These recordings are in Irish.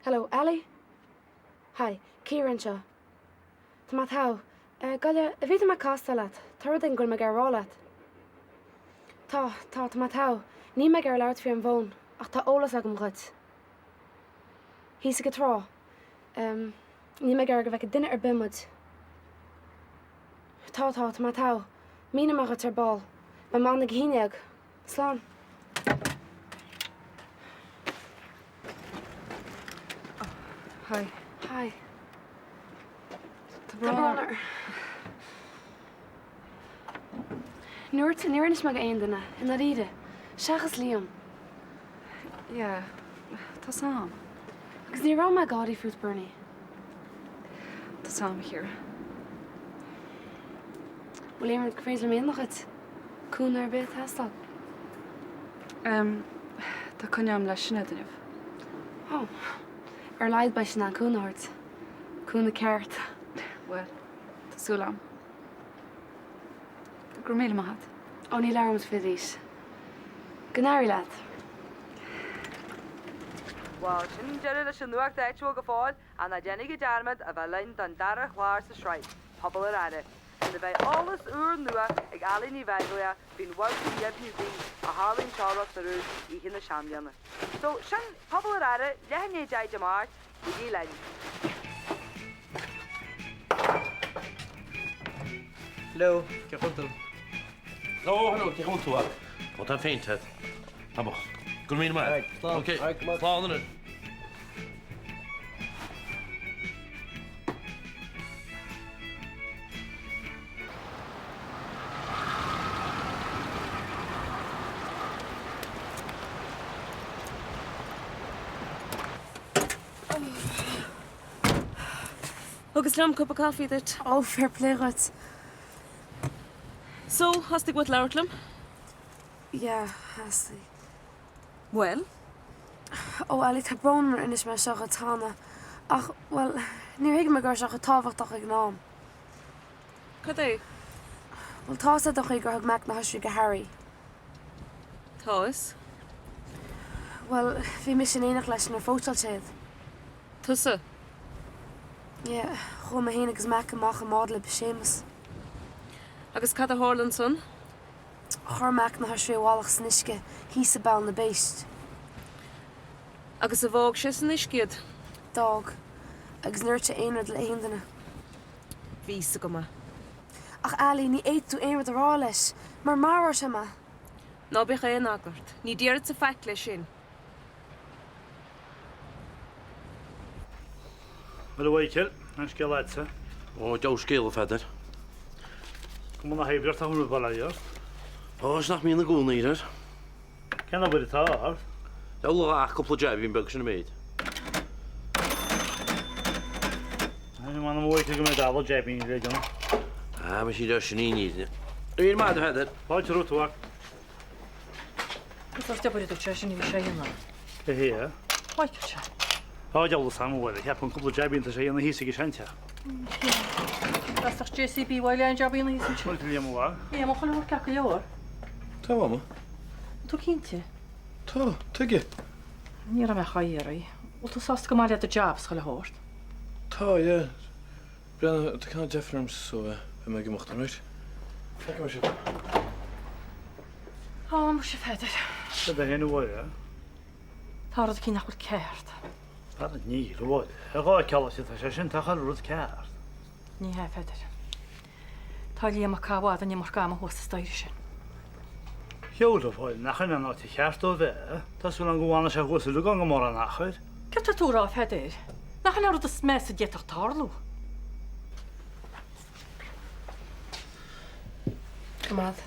Hello, Ali? Hi, Ciara anseo. Tá mé togha. Gabh i leith, an bhféadfadh mé castáil leat? Tá rud éigin go bhfuil mé ag iarraidh a rá leat. Tá, tá, tá mé togha. Níl mé ag iarraidh labhairt faoi ar an bhfón, ach tá eolas agam dhuit. Thíos ag an trá. Níl mé ag iarraidh go bhfeicfidh duine ar bith muid. Tá, tá, tá mé togha. Míneoidh mé dhuit ar ball. Beidh mé ann ag a haon déag. Slán. Hi. Hi. Tá brón orm. Níor níor inis mé go aon duine, i ndáiríre, seachas Liam. Yeah, tá 's a'm. Agus ní raibh mé ag gáirí fút, Bernie. Tá 's a'm, a Chiara. Bhfuil aon rud gur féidir liom a dhéanamh dhuit? Cúnamh ar bith ag teastáil? Em, tá coinne a'm le Sinéad inniu. Ó, ar a laghad beidh sí in ann cúnamh a thabhairt. Cúnamh ceart. Bhuel, tá súil a'm. Go raibh míle maith a't. Ó, ní labhróimid faoi arís. Go n-éirí leat. Bhuel, sin deireadh leis an nuacht áitiúil go fóill, ach ná déanaigí dearmad a bheith linn don dara chlár sa sraith, Pobal ar Aire. ina mbeidh eolas úr nua ag Ali Ní Bheaglaoich faoin bhabhta Dheimhniú B a tharlaíonn anseo i Ros na Rún oíche na Seanbhliana. So, sin Pobal ar Aire, leath i ndiaidh a 10 Dé Máirt, bígí linn! Hello, cén chaoi a bhfuil tú? Hello, hello, cén chaoi a bhfuil tú? Ó, tá féin Ted. Tá mo. Go raibh míle maith. Alright, slán. Ok, Alright, come on. slán anois. Thugas liom cupa caife duit. Ó, fair play dhuit. So, theastaigh uait labhairt liom? Yeah, theastaigh. Bhuel? Ó, Ali, tá brón orm ar inis mé seo dhuit cheana, ach, bhuel, níor thuig mé go raibh sé chomh tábhachtach ag an am. Cad é? Bhuel, tá 'fhios a'd an chaoi gur thug Mac na hoisrí go Harry. Tá 'fhios. Bhuel, bhí mise in éineacht leis nuair a phóitseáil sé iad. Tusa? Yeah, chuaigh mé féin agus Mac amach i mbád le Séamus. Agus cad a tharla ansan? Chuir Mac na hoisrí i bhfalach san uisce thíos i bPoll na bPéist. Agus an bhfág sé san uisce iad? D'fhág. Agus níor dhúirt sé aon rud le haon duine. Bhí 'fhios agam é. Ach Ali, ní fhéadfaidh tú aon rud a rá leis, mar maróidh sé mé. Ná bíodh aon eagla ort. Ní déarfadsa faic leis sin. Bhuel, a Mhichael, an scéal agatsa? Ó, deá-scéal, a Pheadair. Cuma na hoibre ort a chur baile ort. Ó, is nach mbíonn i gcónaí air. Cén obair atá ort? Diabhal a dhath, cúpla jaibín beag sin an méid. M'anam a Mhichael go mbeidh diabhal jaibín le déanamh. Ah, bhí sí leis sin í ní. Bhí maith, a Pheadair. Fáilte romhat, a mhac. Cén sórt obair a dúirt sé sin a bhí sé a dhéanamh? Cé hé é? Michael sea. Tá diabhal 'fhios a'm a Mháire, cheapfainn cúpla jaibín atá sé a dhéanamh thíos ag an seanteach. Theastódh JCB uaidh le aon jab a dhéanamh thíos ansin. Bhuel, Liam a mhac. Liam, an chuile shórt ceart go leor? Tá, a Mhama. An tú cinnte? Tá, tuige? Ní raibh mé ach á iarraidh. Bhfuil tú sásta go maith le do jab 's chuile shórt? Tá, yeah. Breathnaigh, tá cineál deifir ormsa so beidh mé ag imeacht, alright? Feicfidh mé sibh. Á, muise a Pheadair. Cad é féin a Mháire? Tá rud eicínt nach bhfuil ceart. Ara níl, a Mháire. Ar dhá ceal tá sé sin, tá chuile rud ceart. Ní hea, a Pheadair. Tá Liam ag caitheamh i bhfad an iomarca ama thuas sa staighre sin. Sheol, a Mháire, nach in an áit a cheart dó a bheith? Tá súil agam go bhfanfaidh sé thuas uilig gan go mórán achair. Céard tá tú a rá, a Pheadair? Nach in é an rud is measa a d'fhéadfadh tarlú? Go maith.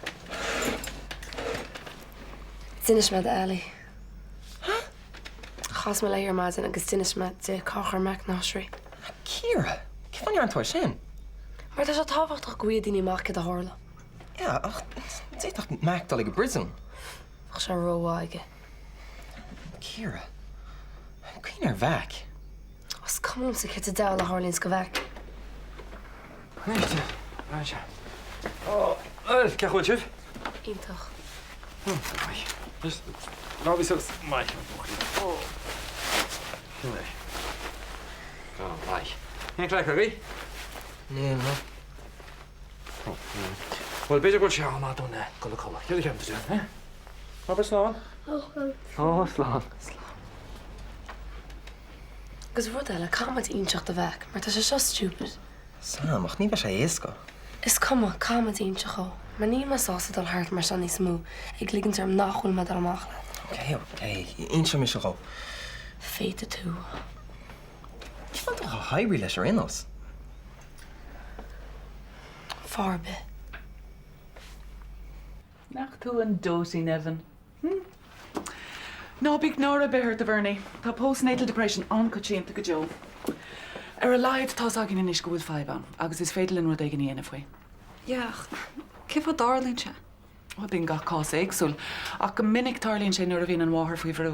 D'inis mé d'Ali. Chas mé léi ar maidin agus d'inis mé di cár chuir Mac na hoisrí. A Chiara, cén fáth a ndearna tú é sin? Mar tá sé tábhachtach go bhfaighidh daoine amach céard a tharla. Yeah, ach. D'fhéadfadh Mac dul ag an bpríosún. Bheadh sé rómhaith aige. Ciara, cuimhnigh ar Mhac. Is cuma liomsa céard sa diabhal a tharlaíonns go Mhac. Anois, Ó, bhuel, cén chaoi a bhfuil sibh? Iontach. Anois, ná bí suas. Maith an buachaill. Ó. Sin é. Go maith. Aon chraic agaibh? Níl, no. Bhuel, b'fhéidir go bhfuil sé am dúinn dul a chodladh. Céard a cheapann tú, eh? Abair slán. Ó, slán. Slán. Agus rud eile, caithfidh muid inseacht do Mhac, mar tá sé seo stupid. Sam, ach ní bheidh sé éasca. Is cuma, caithfidh muid inseacht dhó, mar níl mé sásta dul thart mar seo níos mó, ag ligint orm nach bhfuil mé ag dul amach leat. Ok, ok, inseoidh mise dhó. Féadfaidh tú. Cén fáth atá tú chomh hoibre leis ar aon nós? Fáth ar bith. Nach tú an dóisín, Evan? Hm? Ná bíodh náire ar bith ort, a Bhernie. Tá postnatal depression an-choitianta go deo. Ar a laghad, tá's againn anois go bhfuil fadhb ann agus is féidir linn rud éigin a dhéanamh faoi. Yeah, ach cén fáth a dtarlaíonn sé? Bhuel, bíonn gach cás éagsúil, ach go minic tarlaíonn sé nuair a bhíonn an mháthair faoi bhrú.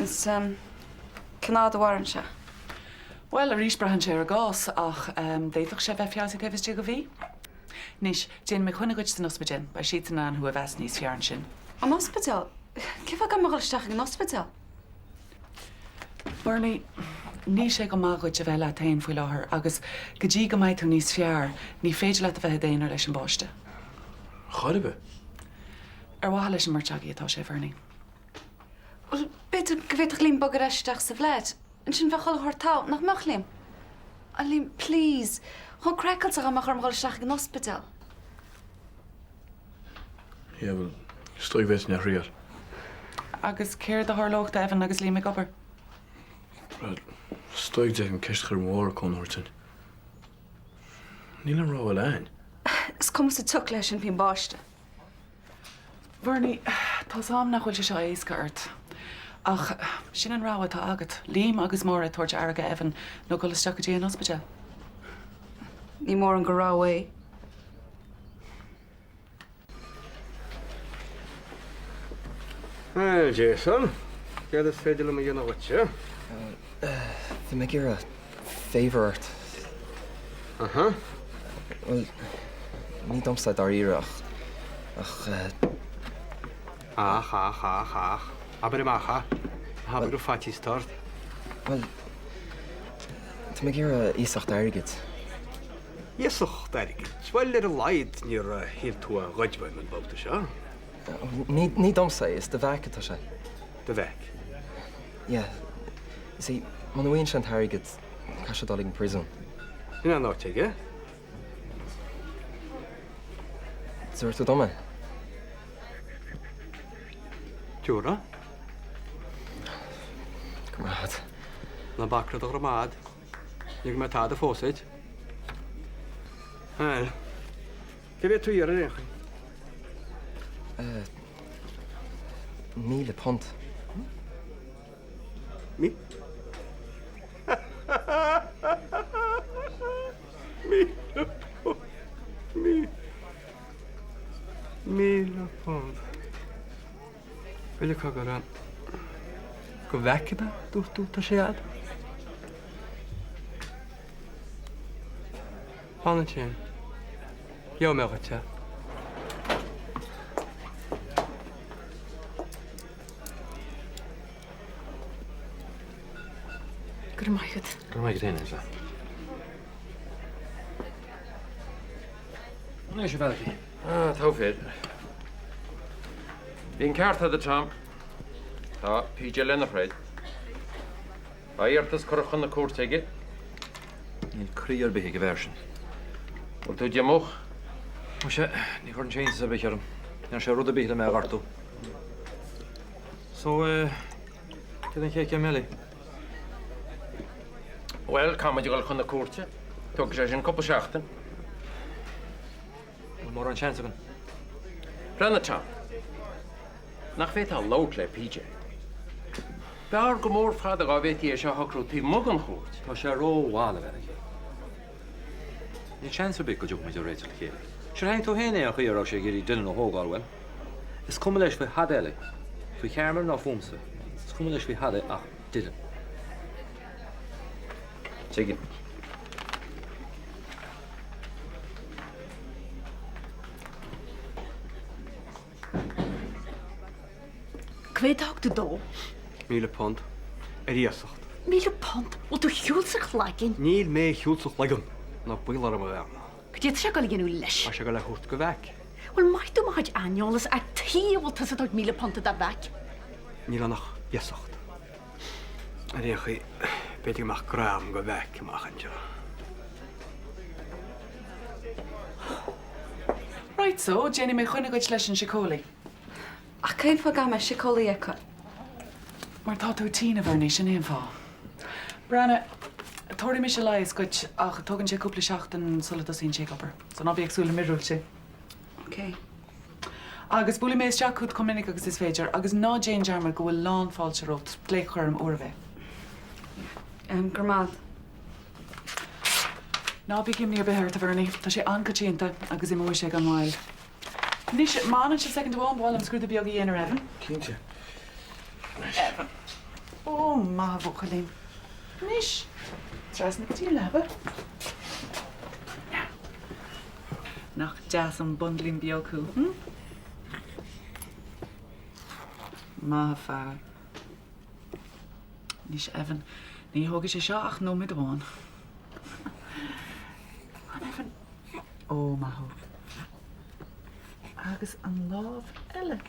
Is cén fhad a mhaireann sé? Bhuel, arís, braitheann sé ar an gcás, ach d'fhéadfadh sé bheith feabhsaithe taobh istigh de mhí. Anois, déanfaidh mé coinne duit san ospidéal, beidh siadsan in ann thú a mheas níos fearr ansin. An ospidéal? Cén fáth go gcaithfidh mé dhul isteach ag an ospidéal? Bernie, níl sé go maith dhuit a bheith leat féin faoi láthair agus go dtí go mbeidh tú níos fearr, ní féidir leat a bheith i d'aonar leis an bpáiste. Chor ar bith. Ar mhaithe leis an mbeirt agaibh atá sé, Bhernie. Bhuel, b'fhéidir go bhféadfadh Liam bogadh ar ais isteach sa bhfleait. Ansin bheadh chuile shórt togha, nach mbeadh, Liam? A Liam, please. Chomh craiceáilte dá mbeadh orm dhul isteach ag an ospidéal. Yeah, bhuel, is dóigh go bhféadfainn a thriail. Agus céard a tharlódh d'Evan agus Liam ag obair? Bhuel, is dóigh go dtéann ceist a chur ar Mháire cónaí a thabhairt dúinn. Níl aon rogha eile a'ainn. Is cuma sa tsioc leis sin faoin bpáiste. Bernie, tá's a'm nach bhfuil sé seo éasca ort. Ach sin an rogha atá agat, Liam agus Máire ag tabhairt aire d'Evan nó dul isteach go dtí an ospidéal. Ní mórán de rogha é. Bhuel, Jason, céard is féidir liom a dhéanamh dhuitse? Bhí mé ag iarraidh favour ort. Aha. Bhuel, ní domsa dáiríre ach, ach eh. Ach, ach, ach, ach. Abair amach é. Ná habair go raibh faitíos ort. Bhuel, tá mé ag iarraidh iasacht airgid. Iasacht airgid? Bhuel, ar a laghad níor shíl tú a ghoid uaim an babhta seo. Ní domsa é, is do Mhac atá sé. Do Mhac? Yeah. You see, muna bhfaigheann sé an t-airgead, caithfidh sé dul ag an príosún. Sin an áit aige. Dúirt tú dom é. Dúradh. Go raibh maith agat. Ná bac le do ghramad. Ní thug mé tada fós duit. Bhuel, cé mhéad tú iarraidh ar aon chaoi? £1,000. Mí? £1,000. Mí. £1,000. Bhuel, cogar, do Mhac ab ea, dúirt tú, tá sé a'd? Fan ansin. Gheobhaidh mé dhuit é. Go raibh maith agat. Go raibh maith agat féin, Angela. Anois, a Mhalachy. Ah, togha fir. Bhí an ceart agat, Tom. Tá PJ lena throid. Tá iarratas curtha chun na cúirte aige. Níl croí ar bith ag an bhfear sin. Bhfuil tú díomách? Muise, ní chuireann sé iontas ar bith orm. Ní dhearna sé rud ar bith le mé a ghortú. So, eh, céard an chéad chéim eile? Bhuel, caithfimid a dhul chun na cúirte. Tógfaidh sé sin cúpla seachtain. Bhfuil mórán seans againn? Breathnaigh, Tom. Nach bhféadfá labhairt le PJ? B'fhearr go mór fada dhá bhféadfaí é seo a shocrú taobh amuigh den chúirt. Tá sé ró-mhall, a Mhalachy. Níl seans ar bith go dtiocfaidh muid ar réiteach le chéile. Sure chonaic tú féin é an chaoi a raibh sé ag iarraidh Dylan a thógáil uaim. Is cuma leis faoi thada eile, faoi Charmel ná fúmsa. Is cuma leis faoi thada ach Dylan. Tuigim. Cá mhéad a thug tú dó? £1,000. Ar iasacht. £1,000? Bhfuil tú ar shiúl sa chloigeann? Níl mé ar shiúl sa chloigeann. Ná baol orm a bheith ann. Cad é atá sé ag dul a dhéanamh leis? Tá sé ag dul é a thabhairt do Mheaic. Bhuel, maith tú mo chuid aineolas, ach tuige a bhfuil tusa ag tabhairt £1,000 do Mheaic? Níl ann ach iasacht. Ar aon chaoi, b'fhéidir go mbeadh greim do Mheaic amach anseo. Right so, déanfaidh mé coinne dhuit leis an síceolaí. Ach cén fáth go gcaithfidh mé síceolaí a fheiceáil? Mar tá tú tinn, a Bhernie, sin é an fáth. Breathnaigh, tabharfaidh mise leigheas dhuit ach tógann sé cúpla seachtain sula dtosaíonn sé ag obair. So ná bí ag súil le míorúiltí. Ok. Agus buailfidh mé isteach chugat chomh minic agus is féidir, agus ná déan dearmad go bhfuil lán fáilte romhat, glaoch a chur orm uair ar bith. Em, go raibh maith. Ná bíodh imní ar bith ort, a Bhernie, tá sé an-coitianta agus imeoidh sé gan mhoill. Anois, má fhanann sibh soicind amháin, ba mhaith liom scrúdú beag a dhéanamh ar Evan. Cinnte. Evan. Ó, maith a bhuachaillín. Anois, trasna go dtí an leaba. Now. Nach deas an bundlín beag thú, hm? Maith an fear. Anois, Evan, ní thógfaidh sé seo ach nóiméad amháin. Come on, Evan. Ó, maith thú. Agus an lámh eile.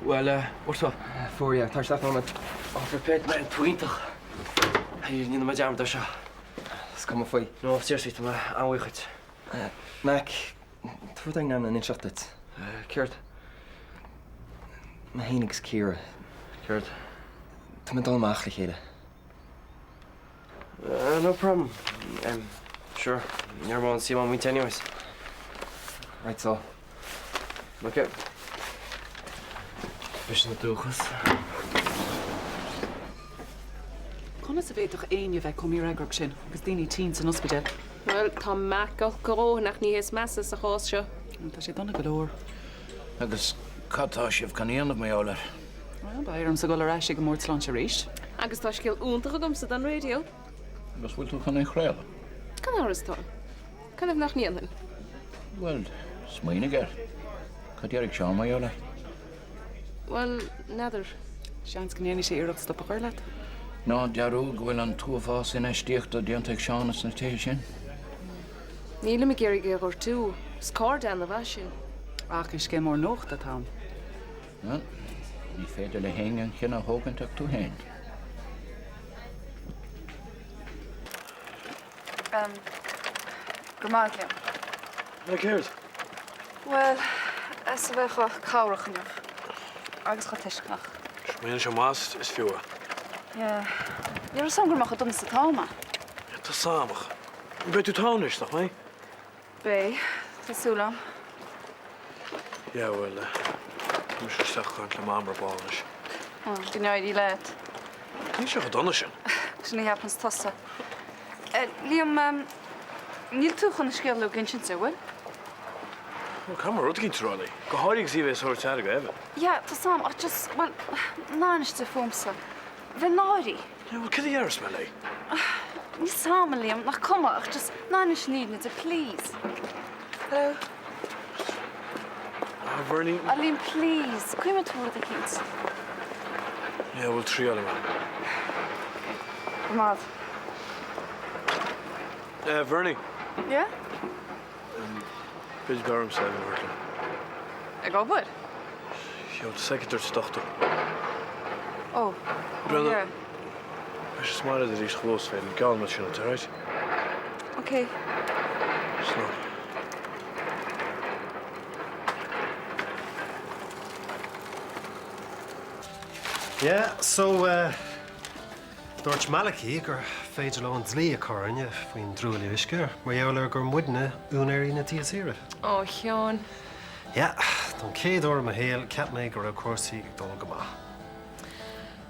Bhuel, bhfuair tú? Fuair, yeah. Tar isteach nóiméad. Ó, phéit mé, tú iontach. Hey, ní dhéanfaidh mé dearmad air seo. Is cuma faoi. No, seriously, tá mé an-bhuíoch dhuit. Mac, tá rud éigin agam le n-inseacht duit. Céard? Mé féin agus Ciara. Céard? Tá muid ag dul amach le chéile. No problem. Em, sure. Ní raibh mé ann see my muintir anyways. Right so. Ok. B'shin an dúchas. Conas a bhféadfadh éinne bheith chomh mífhreagrach sin agus daoine tinn san ospidéal? Bhuel, tá Mac olc go dhóthain ach ní hé is measa sa chás seo. Tá sé dona go leor. Agus cad tá sibh chun a dhéanamh mar gheall air? Bhuel, beidh ormsa dul ar ais ag an mBord Sláinte arís. Agus tá scéal iontach agamsa don raidió. Agus bhfuil tú chun é a chraoladh? Gan amhras táim. Canathaobh nach ndéanfainn? Bhuel, smaoinigh air. Cad déarfaidh Seán mar gheall air? Bhuel, n'fheadar. Seans go ndéanfaidh sé iarracht stop a chur leat. Ná dearúd go bhfuil an t-uafás infheistíochta déanta ag Seán sna tithe sin. Nílim ag iarraidh é a ghortú. Is cairde ana-mhaith sinn. Ach is scéal mór nuachta atá ann. Bhuel, ní féidir le héinne an cinneadh a thógaint ach tú féin. Go maith, Liam. Le céard? Bhuel, as a bheith chomh cabhrach inniu. Agus chomh tuisceanach. Smaoinigh sé más is fiú é. Yeah. Ní raibh 's agam gur mbeadh chomh dona is atá mé. Tá 's a'm ach beidh tú togha anois, nach mbeidh? Beidh, tá súil agam. Yeah, bhuel, tá mise isteach ag caint le Mam ar ball anois. Oh, go n-éirí leat. Níl sé chomh dona sin. Sin a cheapanns tusa. Liam, níl tú chun an scéal uilig a insint di, an bhfuil? Bhuel, caithfidh mé rud eicínt a rá léi. Go háirithe agus í a bheith ag tabhairt aire do Evan. Yeah, tá 's a'm, ach just, bhuel, ná inis di fúmsa. Bheadh náire uirthi. Yeah, bhuel, céard a dhéarfas mé léi? Níl 's a'm, a Liam, nach cuma, ach just ná inis an fhírinne di, please. Hello? Ah, Bernie. A Liam, please, cuimhnigh tú rud eicínt. Yeah, bhuel, triailfidh mé. Okay, go maith. Eh, Bernie. Yeah? B'fhéidir b'fhearr ormsa Evan a thabhairt liom. Ag obair? Yeah, tá second dúirt an dochtúir. Oh, Brenda, yeah. Beidh sé sa mbaile arís chomh luath is féidir. Geallaim duit sin, alright? Okay. Slán. Yeah, so eh, dúirt Malachy gur féidir leo an dlí a chur orainne faoin dtruailliú uisce mar gheall ar gur muidne úinéirí na tithe saoire. Ó, a Sheáin. Yeah, don chéad uair i mo shaol cheap mé go raibh cúrsaí ag dul go maith.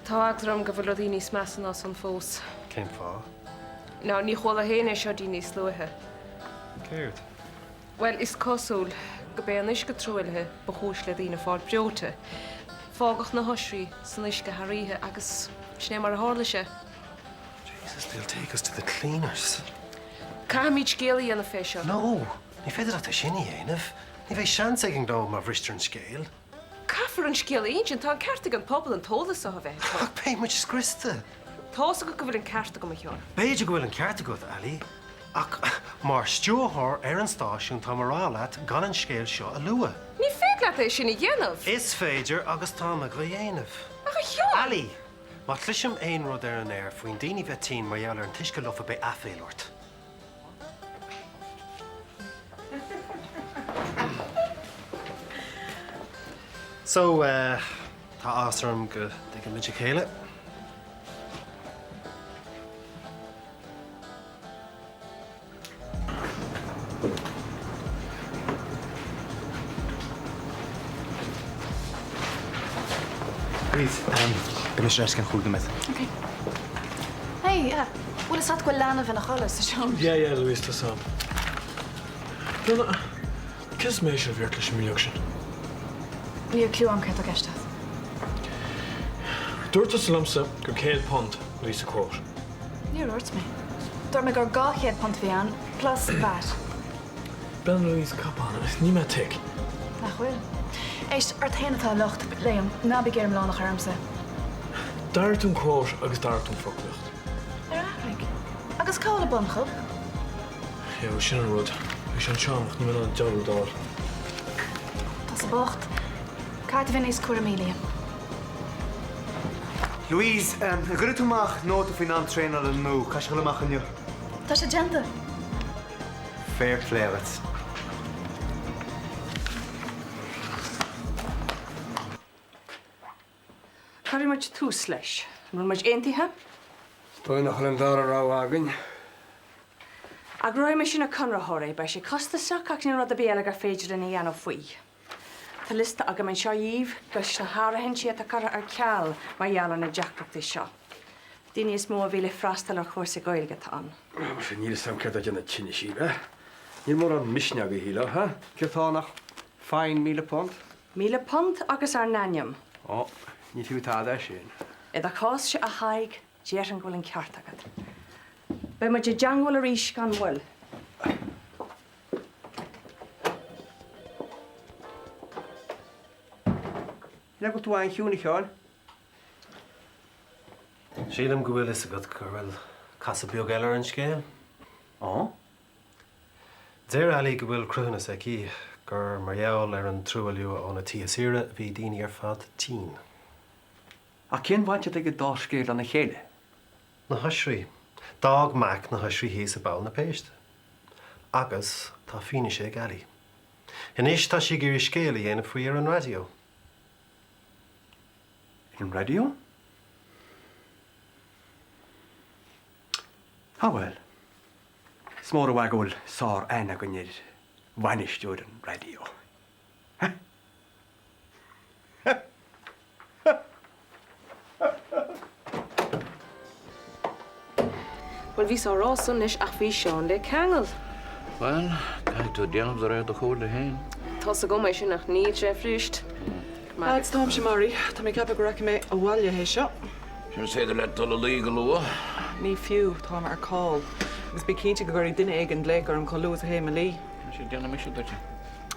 Tá eagla orm go bhfuil rudaí níos measa ná san fós. Cén fáth? Ná ní chuala féin é seo dtí níos luaithe. Céard? Bhuel, is cosúil go b'é an uisce truaillithe ba chúis le daoine fáil breoite. Fágadh na hoisrí san uisce thar oíche agus sin é mar a tharla sé. Jesus, they'll take us to the cleaners. Caithfimid scéal a dhéanamh fé seo. No, ní féidir leat é sin a dhéanamh. Ní bheidh seans ag an nGlobe má bhristear an scéal. Caithfear an scéal a insint, tá an ceart ag an pobal an t-eolas seo a bheith acu. Ach beidh muid scriosta. Tá's agat go bhfuil an ceart agam, a Sheáin. B'fhéidir go bhfuil an ceart agat, Ali, ach mar stiúrthóir ar an stáisiún táim a rá leat gan an scéal seo a lua. Ní féidir leat é sin a dhéanamh! Is féidir agus táim ag a dhéanamh. Ach a Sheáin! Ali! Má chloisim aon rud ar an aer faoin daoine bheith tinn mar gheall ar an t-uisce lofa beidh aiféal ort. So, eh, tá áthas orm go dtuigimid a chéile. Louise, beidh mise ar ais i gceann chúig nóiméad. Ok. Hey, yeah. Bhfuil fhios agat go bhfuil leanbh ina chodladh sa seomra? Yeah, yeah, Louise, tá 's a'm. Brenda, cé is mé seo a bheart leis an mbileog sin? Níl cliú a'm céard atá i gceist agat. Dúirt tusa liomsa gur £100 a bhí sa quote. Níor dhúirt mé. Dúirt mé gur £200 a bhí ann, plus VAT. Brenda Louise cop on, níl mé thick. Nach bhfuil? Éist, ort féin atá an locht, Liam, ná bí ag iarraidh an milleán a chur ormsa. D'athraigh tú an quote agus d'athraigh tú an foclaíocht. Ar athraigh? Agus cá bhfuil an bunchóip? Yeah, bhuel sin an rud. Bhí sé anseo ach níl mé in ann an diabhal rud a fháil. Tusa bocht. Caithfidh tú a bheith níos cúramaí, Liam. Louise, an gcuirfidh tú amach nóta faoin am traenála nua? Caithfidh sé dul amach inniu. Tá sé déanta. Fair play duit. Cuirfidh muid tús leis. An bhfuil muid aontaithe? Is dóigh nach bhfuil an dara rogha againn. Eagróidh mise na conraitheoirí. Beidh sé costasach ach níl rud ar bith eile gur féidir linn a dhéanamh faoi. Tá liosta agam anseo dhaoibh dos na háirithintí atá curtha ar ceal mar gheall ar na deacrachtaí seo. Daoine is mó a bhí le freastal ar chúrsa Gaeilge atá ann. Muise, níl 'fhios a'm céard atá ag déanamh tinnis daoibh, eh? Níl mórán misnigh agaibh, shílfeá, huh? Céard atá ann ach fine £1,000? £1,000 agus ár n-ainm. Ó, ní fiú tada é sin. I do chás-se, a Thaidhg, déarfainn go bhfuil an ceart agat. Beidh muid i dteangmháil arís gan mhoill. An bhfuil tú an-chiúin, a Sheáin? Sílim go bhfuil fhios agat go bhfuil casadh beag eile ar an scéal. Ó? Deir Ali go bhfuil cruthúnas aici gur mar gheall ar an truailliú ó na tithe saoire a bhí daoine ar fad tinn. Ach cén bhaint atá ag an dá scéal lena chéile? Na hoisrí. D'fhág Mac na hoisrí thíos i bPoll na Péiste. Agus tá fianaise ag Ali. Anois tá sí ag iarraidh scéal a dhéanamh faoi ar an raidió. Ar an raidió? Ah bhuel, is mór an mhaith go bhfuil sár-aithne againn ar bhainisteoir an raidió. Bhuel, bhíos á rá san anois ach bhí Seán le ceangal. Bhuel, caithfidh tú déanamh de réir do chomhairle féin. Tá's agam é sin ach níl sé fuirist. Lads, táimse maraithe. Tá mé ag ceapadh go rachaidh mé abhaile théis seo. Sin is féidir leat dul a luí go luath. Ní fiú, táim ar call. Agus bí cinnte go gcuirfidh duine éigin glaoch orm chomh luath is a théim a luí. Sea, déanfaidh mise duit é.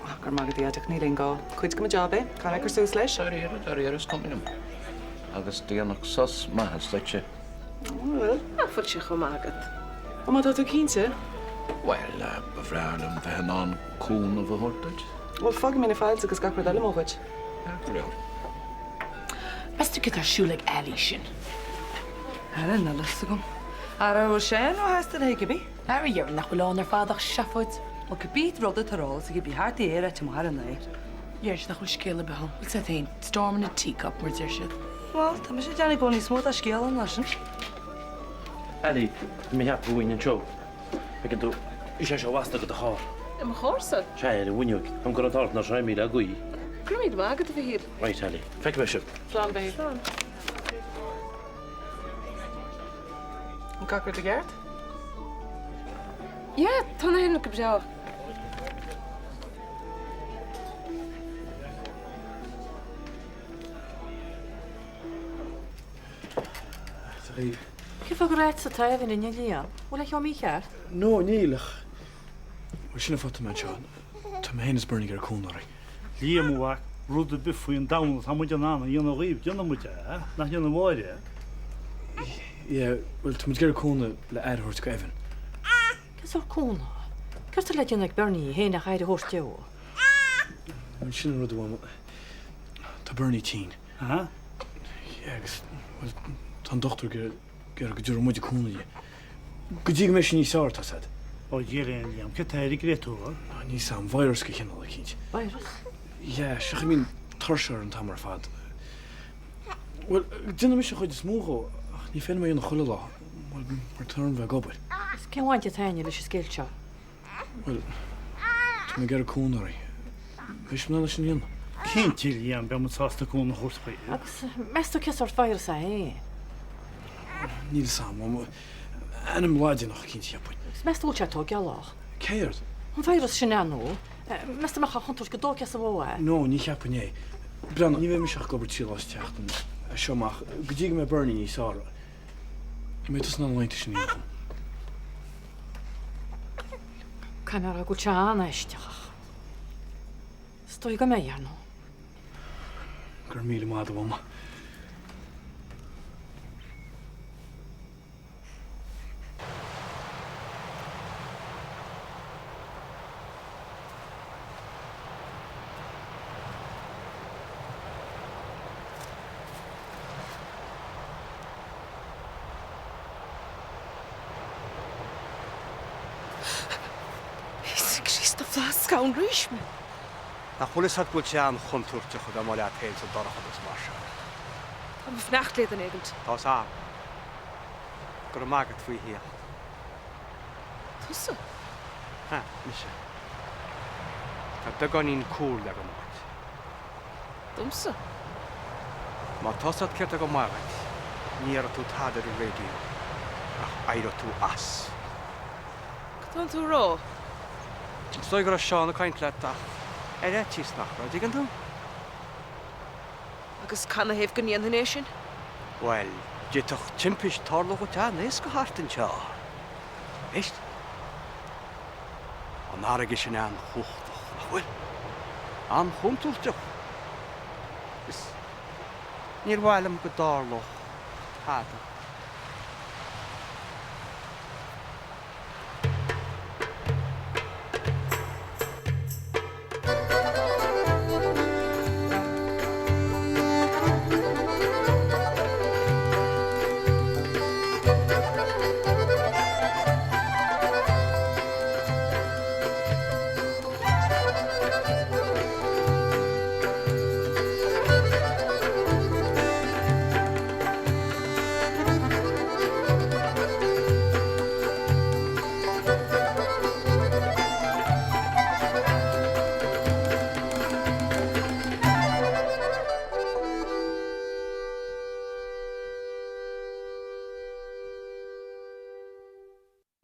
Go raibh maith agat, a Dhaid, ach níl aon gá. Cuid de mo job é. Caithfidh mé cur suas leis. Dáiríre, dáiríre, is cuma liom. Agus déanfadh sos maitheas duitse. Bhuel. Nach bhfuil sé chomh maith agat? Ó, má tá tú cinnte. Bhuel, ba bhreá liom bheith in ann cúnamh a thabhairt duit. Bhuel, fágfaidh mé na files agus gach rud eile amuigh dhuit. Ceart go leor. Meas tú céard atá ar siúl ag Ali sin? Ara, níl a fhios agam. Ara, bhfuil sé róshásta léi cibé? Ara, dhéarfainn nach bhfuil ann ar fad ach seafóid. Bhuel, cibé rud atá ar eolas aici, bí thart í ar áit amach ar an aer. Dhéarfainnse nach bhfuil scéal ar bith ann. Bhfuil 's agat féin, storm in a teacup, mar a deir siad. Bhuel, tá mise ag déanamh go bhfuil níos mó de scéal ann ná sin. Ali, tá mé ag ceapadh go bhfuil anseo. Feiceann tú, bhí sé seo wasta go do charr. I mo charr-sa? Sea, ar an bhfuinneog. Táim ag dul thart ná sé míle gaoth. Go raibh míle maith agat, a Mhichíl. Right, Ali. Feicfidh mé sibh. Slán, a Mhichíl. Slán. An gach rud i gceart? Yeah, tá na hinnill go breá. Cén fáth gur ait sa taobh in inne Liam? Bhfuil a cheann mícheart? No, níl ach bhuel sin an fáth atá mé anseo. Tá mé féin is Bernie ag iarraidh cúnamh oraibh. Liam, a mhac, rud ar bith faoin domhan atá muid in ann a dhéanamh dhaoibh, déanfaidh muid é, nach ndéanfaidh a Mháire? Yeah, bhuel, tá muid ag iarraidh cúnamh le aire a thabhairt go Evan. Cén sórt cúnamh? Céard tá le déanamh ag Bernie féin ach aire a thabhairt dó? Bhuel, sin an rud a Mham. Tá Bernie tinn. Aha. Yeah, agus, bhuel, tá an dochtúir ag iarraidh go dtabharfaidh muide cúnamh di. Go dtí go mbeidh sí níos fearr, tá's a'd. Ó, Dhia linn, Liam, céard tá air, ar gcreid tú? Níl 's a'm, virus de chineál eicínt. Virus? Yeah, sé an chaoi a mbíonn tuirse air an t-am ar fad. Bhuel, déanfaidh mise an chuid is mó dhó, ach ní féidir liom é a dhéanamh chuile lá, bhuel, mar tá orm bheith ag obair. Agus cén bhaint atá againne leis an scéal seo? Bhuel, tá mé ag iarraidh cúnamh oraibh. Beidh sibh in ann é sin a dhéanamh? Cinnte, Liam, beidh muid sásta cúnamh a thabhairt dhaoibh. Agus meas tú cén sórt virus é féin? Níl 'fhios a'm. Ainm Laidineach eicínt, cheapfainn. Agus meas tú bhfuil sé tógálach? Céard? An virus sin, ar ndóigh. Meas tú an mbeadh an chontúirt go dtógfaí sa bhó é? No, ní cheapfainn é. Breathnaigh, ní bheidh mise ach ag obair 3 lá sa tseachtain as seo amach, go dtí go mbeidh Bernie níos fearr. An mbeidh tusa in ann na laethanta sin a dhéanamh dom? Caithfidh mé a rá go bhfuil sé an-aisteach ach is dóigh go mbeidh, ar ndóigh. Go raibh míle maith agat, a Mhama. Ná scanraís mé. Nach bhfuil fhios agat go bhfuil sé an-chontúirteach a bheith amuigh leat féin sa dorchadas mar seo? Táim ag fanacht le duine éigint. Tá's a'm. Go raibh maith agat faoi theacht. Tusa? Ha, mise. Tá beagáinín comhairle agam dhuit. Domsa? Má tá 'fhios agat céard tá go maith dhuit, ní dhéarfaidh tú tada ar an raidió, ach éireoidh tú as. Cad tánn tú a rá? Is dóigh go raibh Seán ag caint leat ach ar fhaitíos nach raibh, dtuigeann tú? Agus canathaobh go ndéanfainn é sin? Bhuel, d'fhéadfadh timpist tarlú dhuit an-éasca thart anseo. Éist. An fharraige sin an-chumhachtach, nach bhfuil? An-chontúirteach. Is níor mhaith liom go dtarlódh tada.